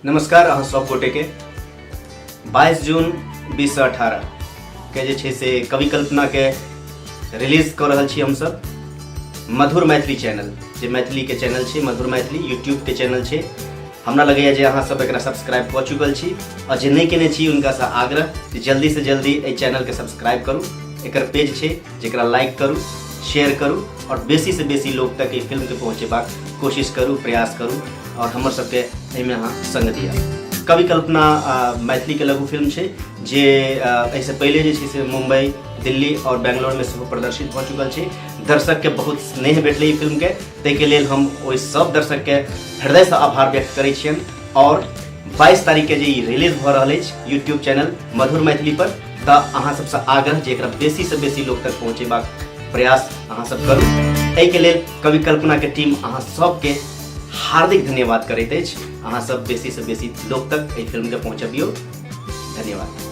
नमस्कार अहाँ सब गोटे के 22 जून 2018 के जे छै से कवि कल्पना के रिलीज कऽ रहल छी हमसब मधुर मैथिली चैनल, जे मैथिली के चैनल छै, मधुर मैथिली यूट्यूब के चैनल छै। हमरा लगैए जे अहाँ सब एकरा सब्सक्राइब कऽ चुकल छी और जे नहि केने छी हुनकासँ आग्रह जे जल्दी से जल्दी एहि चैनलके सब्सक्राइब करू। एकर पेज छै जेकरा लाइक करू, शेयर करू और बेसी से बेसी लोग तक एहि फिल्मके पहुँचेबाक कोशिश करू, प्रयास करू और हमर सबके एहिमे अहाँ संग दिअ। कवि कल्पना मैथिलीके लघु फिल्म छै जे एहिसँ पहिले जे छै से मुम्बई, दिल्ली और बेंगलोरमे सेहो प्रदर्शित भऽ चुकल छै। दर्शकके बहुत स्नेह भेटलै ई फिल्मके, ताहिके लेल हम ओहि सब दर्शकके हृदयसँ आभार व्यक्त करै छियनि। और 22 तारीखके जे ई रिलीज भऽ रहल अछि यूट्यूब चैनल मधुर मैथिली पर, तऽ अहाँ सबसँ आग्रह जे एकरा बेसीसँ बेसी लोक तक पहुँचेबाक प्रयास अहाँ सब करू। एहिके लेल कवि कल्पनाके टीम अहाँ सबके हार्दिक धन्यवाद करैत अछि। अहाँ सब बेसीसँ बेसी लोक तक एहि फिल्मके पहुँचबियौ। धन्यवाद।